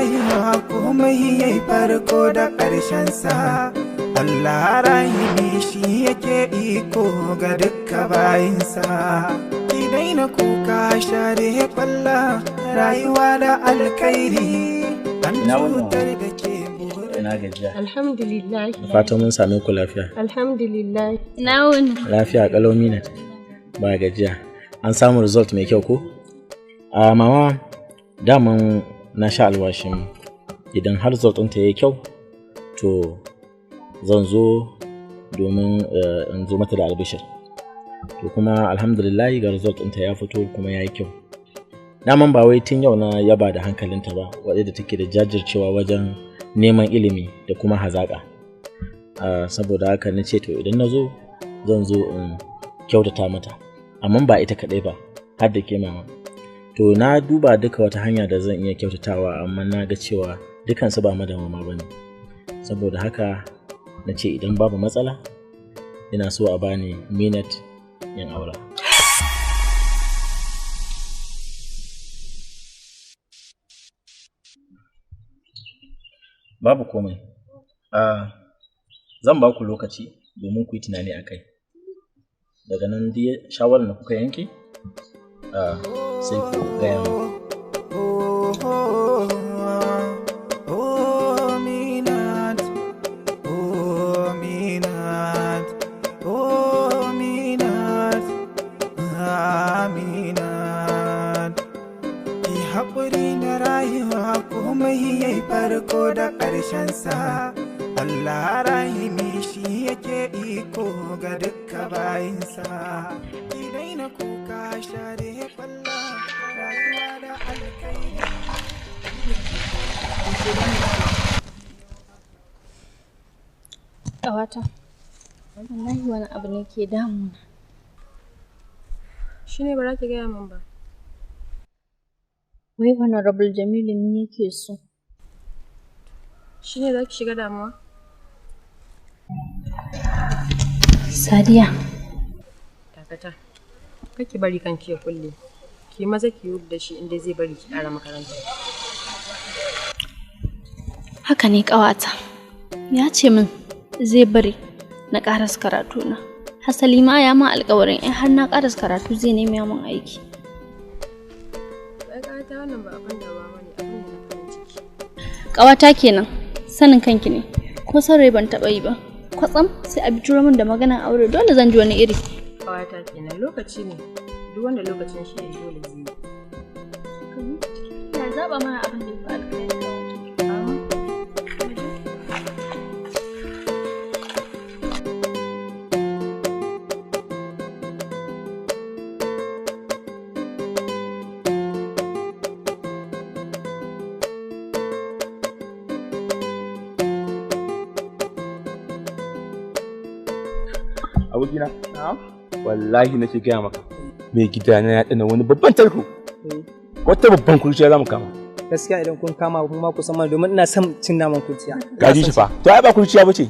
rayuwa komai yayi farko da ƙarshen sa. Allah rahimi shi yake iko ga dukka bayinsa. Ki daina kuka share kwalla rayuwa da alkhairi. An cutar da ke Ina gajiya. Alhamdulillah. Fatan mun same ku lafiya. Alhamdulillah. Ina wuni. Lafiya kalau Minat. Ba gajiya. An samu result mai kyau ko? A mama, daman na sha alwashin idan har result ɗinta yayi kyau to zan zo domin in zo mata da albishir. To kuma alhamdulillah ga result ɗinta ya fito kuma yayi kyau. Daman ba wai tun yau na yaba da hankalinta ba, wadda da take da jajircewa wajen neman ilimi da kuma hazaƙa. Saboda haka na ce to idan na zo zan zo in kyautata mata, amma ba ita kaɗai ba har da ke mama. To na duba duka wata hanya da zan iya kyautatawa, amma na ga cewa dukansu ba madawama ba ne. Saboda haka na ce idan babu matsala ina so a bani Minat yin aura. Babu komai. Zan ba ku lokaci domin ku yi tunani a kai. Daga nan dai shawarar da kuka yanke, sai ku gaya mu. Oh Minat, oh Minat, oh Minat, ah Minat. Ki haƙuri da rayuwa komai yayi farko da ƙarshen sa. Allah rahimi shi yake iko ga dukka bayinsa. Ki daina kuka share kwalla rayuwa da alkhairi. Ƙawata, wallahi wani abu ne ke damuna. Shi ne ba za ki gaya min ba. Wai Honorable Jamilu ne yake so. Shi ne za ki shiga damuwa? Sadiya. Dakata. Kar ki bari kanki ya kulle. Ki maza ki yi da shi inda zai bari ki ƙara makaranta. Haka ne ƙawata. Ya ce min zai bari na ƙarasa karatuna. Hasali ma ya ma alƙawarin in har na ƙarasa karatu zai nemi min aiki. Ai ƙawata wannan ba abin damuwa bane, abin ne na farin ciki. Ƙawata kenan, sanin kanki ne. Ko saurayi ban taɓa yi ba. Kwatsam sai a bijiro min da maganar aure dole zan ji wani iri. Ƙawata kenan lokaci ne. Duk wanda lokacin shi ya yi dole zai yi. Ya zaɓa mana abin da ya fi alkhairi. Abokina, wallahi nake gaya maka, mai gidana ya ɗana wani babban tarko. Wata babban kurciya za mu kama. Gaskiya idan kun kama kuma ku san mana domin ina son cin naman kurciya. Gaji shi fa. To ai ba kurciya bace.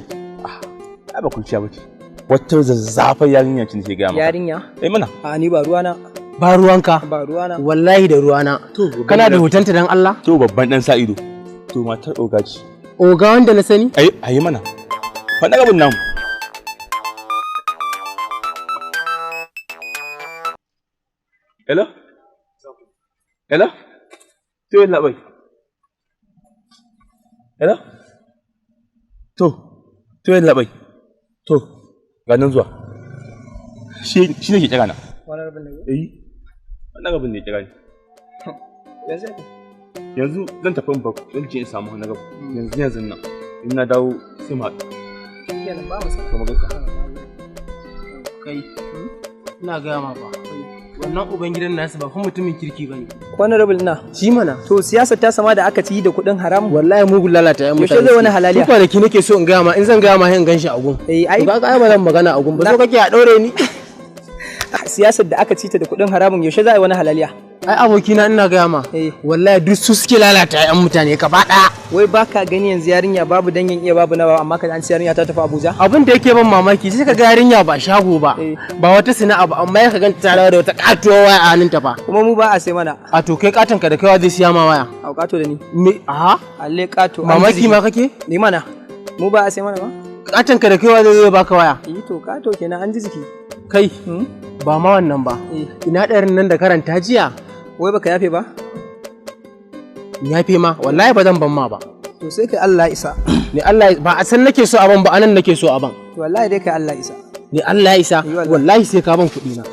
Ai ba kurciya bace. Wata zazzafar yarinya ce nake gaya maka. Yarinya? Eh mana. A ni ba ruwana. Ba ruwanka. Ba ruwana. Wallahi da ruwana. Kana da hotonta dan Allah? To babban dan sa ido. To matar oga ce. Oga wanda na sani? Ai ayi mana. Faɗa gaban namu. Hello? Hello? To yalla bai. Hello? To yalla bai. To ga nan zuwa. Shi ne ke kira na. Wani rabin ne? Eh. Wannan rabin ne kira ni. Yanzu zan tafi in ba zan je in samu wani rabu. Yanzu yanzu nan. In na dawo sai mu haɗu. Kenan ba mu sa. To mu gaisa. Kai. Ina gaya ma ba. Wannan ubangidan nasu ba fa mutumin kirki bane. Honorable ina. Shi mana. To siyasar ta sama da aka ci da kuɗin haram. Wallahi mugun lalata yan mutane. Yaushe zai wani halaliya? Su kwanaki nake so in gaya ma in zan gaya ma in ganshi a gun. Eh ai. To kaga ai ba zan magana a gun ba so kake a ɗaure ni. Siyasar da aka ci ta da kuɗin haramun yaushe za a yi wani halaliya? Ai abokina, ina gaya ma, wallahi duk su suke lalata 'yan mutane gaba ɗaya. Wai baka gani yanzu yarinya babu dangin iya babu nawa, amma ka an ce yarinya ta tafi Abuja. Abin da yake ban mamaki, sai ka ga yarinya ba shago ba, ba wata sana'a ba, amma ya ka ganta tare da wata katuwar waya a hannunta fa. Kuma mu ba a sai mana. A to kai katon ka da kaiwa zai siya ma waya? A kato da ni. Me? A alle kato. Mamaki ma kake? Ni mana. Mu ba a sai mana ba. Katon ka da kaiwa zai zo baka waya? Eh to kato kenan, an ji jiki. Kai, ba ma wannan ba. Ina ɗarin nan da karanta jiya? Wai baka yafe ba? Yafe ma? Wallahi ba zan ban ma ba. To sai kai Allah isa. Ni Allah ba a san nake so a ban ba, anan nake so a ban. To wallahi dai kai Allah isa. Ni Allah ya isa, wallahi sai ka ban kuɗi na.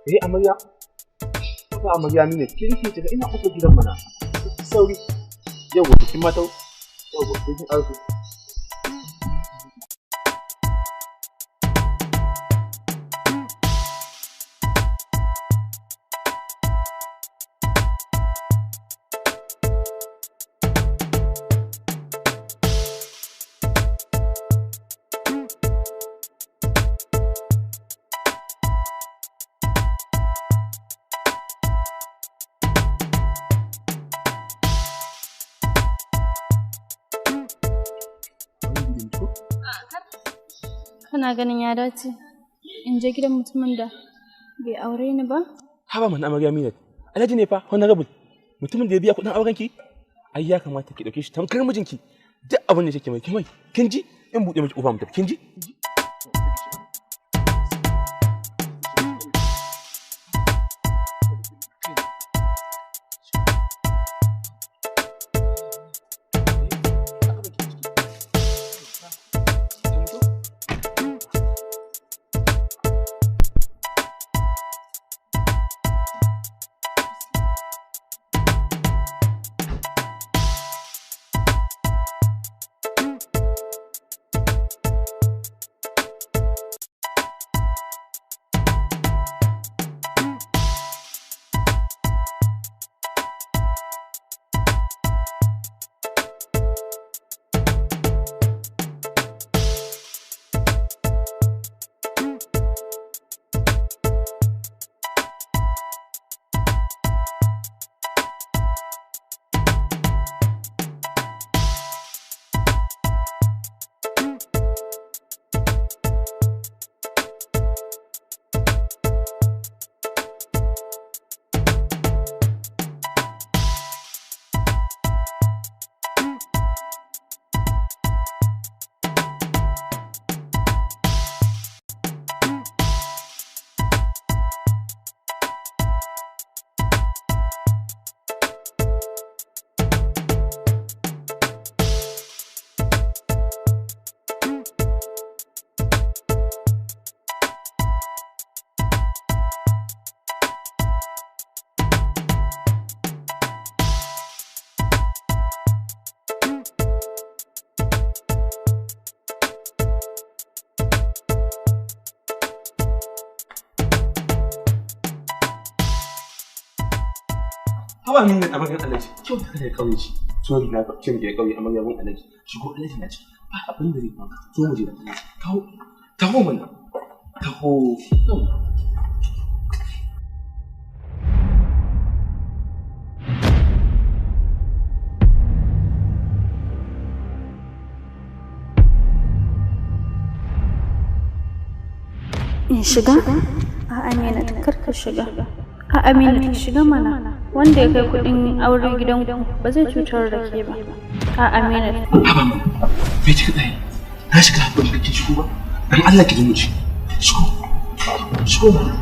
Eh amarya, ba amarya ne, kin ke daga ina kofar gidan mana. Ki sauri. Yau kin mata, yau sai kin arzu. Kana ganin ya dace in je gidan mutumin da bai aure ni ba? Haba mana amarya Minat. Alhaji ne fa honorable. Mutumin da ya biya kuɗin aurenki? Ai ya kamata ki dauke shi tamkar mijinki. Duk abin da yake mai kimai. Kin ji? In buɗe miki kofa mu tafi. Kin ji? Haba min nan amaryar Alhaji, kyau ta kada kauye ce. Sorry na kin da kauye amarya gun Alhaji. Shigo Alhaji na ci. Ba abin da zai baka. Zo mu je da Alhaji. Taho. Taho mana. Taho. In shiga? A Amina, kar ka shiga. A Amina, ki shiga mana. Wanda ya kai kuɗin aure gidan ba zai cutar da ke ba. A Amina. Haba mana. Me kika tsaye? Na shiga ban ga kin shigo ba. Dan Allah ki zo mu ci. Shigo. Shigo mana.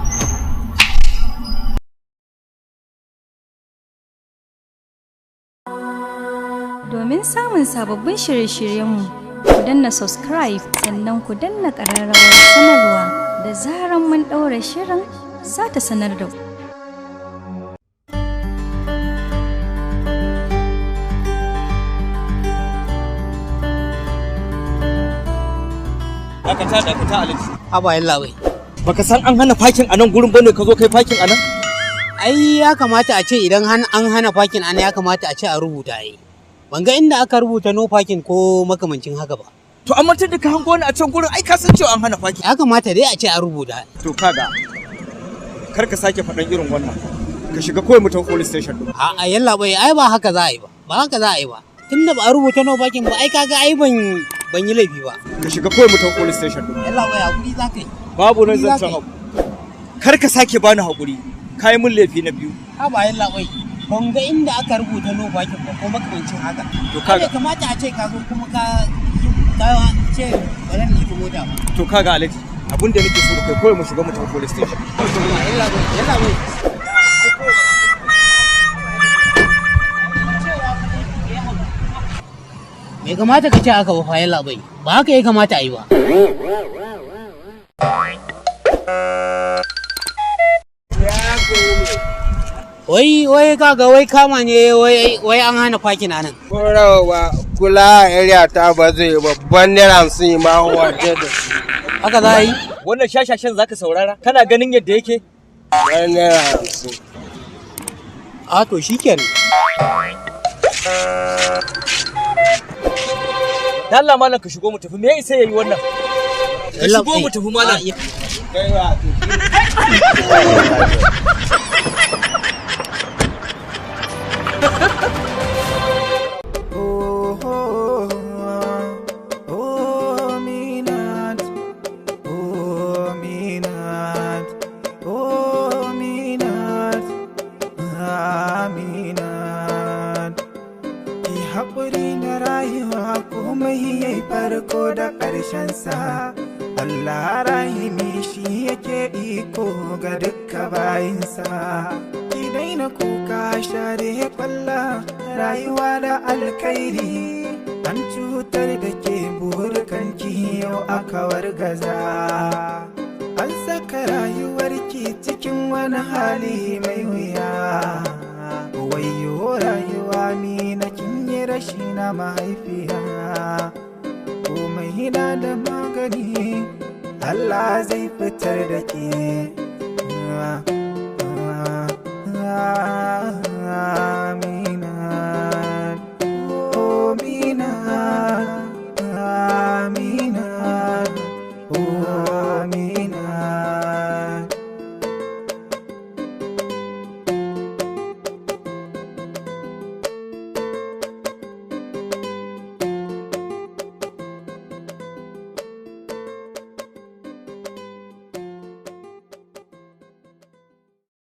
Domin samun sababbin shirye-shiryenmu, ku danna subscribe sannan ku danna ƙararrawar sanarwa, da zaran mun ɗaura shirin za ta sanar da ku. Dakata, dakata, Alhaji. Haba yallaɓai. Baka san an hana fakin a nan gurin bane ka zo kai fakin a nan? Ai ya kamata a ce idan an hana fakin ana ya kamata a ce a rubuta ai. Ban ga inda aka rubuta no parking ko makamancin haka ba. To amma tun da ka hango ni a can gurin, ai ka san cewa an hana fakin. Ya kamata dai a ce a rubuta. To kaga, kar ka sake faɗan irin wannan. Ka shiga kawai mu tafi police station din. A'a yallaɓai, ai ba haka za a yi ba. Ba haka za a yi ba. Tunda ba a rubuta no parking ba, ai kaga ai ban yi laifi ba. Ka shiga kawai mu tafi police station din. Yallaɓai, hakuri za ka yi. Babu nan Hakuri za zancen ka yi. hakuri. Kar ka sake bani hakuri. Ka yi min laifi na biyu. Haba yallaɓai. Ban ga inda aka rubuta no parking ba ko makamancin haka. To kaga. Ai bai kamata a ce ka zo kuma ka ce ba zan ɗauki mota ba. To kaga Alhaji, abin da nake so da kai, kawai mu shiga mu tafi police station. Yallaɓai, yallaɓai. Bai kamata ka ce haka ba fa yallaɓai. Ba haka ya kamata a yi ba. Wai wai kaga wai kama ne, wai wai an hana fakin anan. Korawa kula area ta ba zai babban 50 ma waje da su. Haka za a yi? Wannan shashashen zaka saurara? Kana ganin yadda yake? Ban 50. A to shikenan. Dan Allah malam, ka shigo mu tafi. Me isa yayi wannan? Ka shigo mu tafi, malam. Kai wa to. Oh, oh, oh, Minat, oh, Minat, oh, Minat, ah, Minat. Ki haƙuri da rayuwa, komai yayi farko da ƙarshensa. Allah rahimi shi yake iko ga dukka bayinsa. Ki daina kuka, share kwalla, rayuwa da alkhairi. An cutar da ke, burkanki yau aka wargaza. An saka rayuwarki cikin wani hali mai wuya. Wayyo rayuwa, mina kin yi rashi na mahaifiya. Komai hina da magani, Allah zai fitar da ke. Amina, oh Mina, Amina, oh Amina.